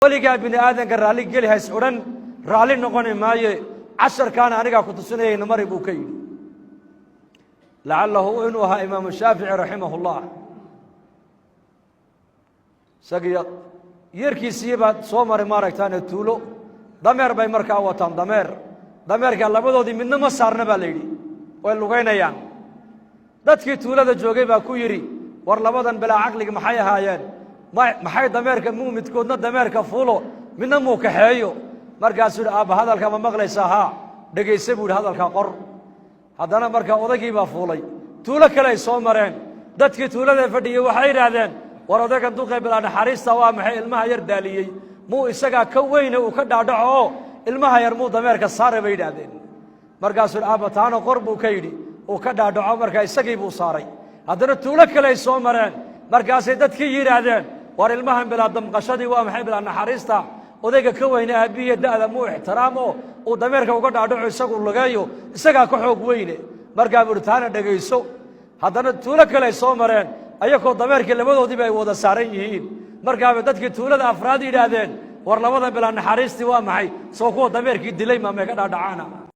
Weligaa bini aadanka raalli geli hays odhan, raalli noqoni maaye. Casharkaana anigaa ku tusinayayna mari, buu ka yidhi. Lacalahu inuu ahaa Imaamu Shaafici raximah اllah. Isagiyo yarkiisii baa soo maray, maaragtaane, tuulo. Dameer bay markaa wataan, dameer. Dameerka labadoodii midna ma saarna, baa la yidhi, way lugaynayaan. Dadkii tuulada joogay baa ku yidhi: "War labadan bilaa caqliga maxay ahaayeen? Maxay dameerka muu midkoodna dameerka fuulo, midna muu kaxeeyo?" Markaasuu yidhi: "Aabba, hadalka ma maqlaysaa? Haa, dhegayse," buu yidhi, "hadalkaa qor." Haddana markaa odaygii baa fuulay. Tuulo kale ay soo mareen. Dadkii tuulada fadhiyey waxay yidhaahdeen: "War odaygan duqee bilaa naxariista waa maxay ilmaha yar daaliyey? Muu isagaa ka weyne uu ka dhaadhaco oo ilmaha yar muu dameerka saare," bay yidhaahdeen. Markaasuu yidhi: "Aabba, taana qor," buu ka yidhi. Uu ka dhaadhaco, markaa isagii buu saaray. Haddana tuulo kale ay soo mareen. Markaasay dadkii yidhaahdeen: "War ilmahan bilaa damqashadii waa maxay, bilaa naxariista? Odayga ka weyne aabbihiiyo da'da muu ixtiraamo, uu dameerka uga dhaadhaco, isagu lugeeyo, isagaa ka xoog weyne." Markaa buu yidhi: "Taana dhegayso." Haddana tuulo kale ay soo mareen, ayagoo dameerkii labadoodiiba ay wada saaran yihiin. Markaabay dadkii tuulada afraad yidhaahdeen: "War labada bilaa naxariistii waa maxay? Soo kuwa dameerkii dilay maamay ka dhaadhacaana?"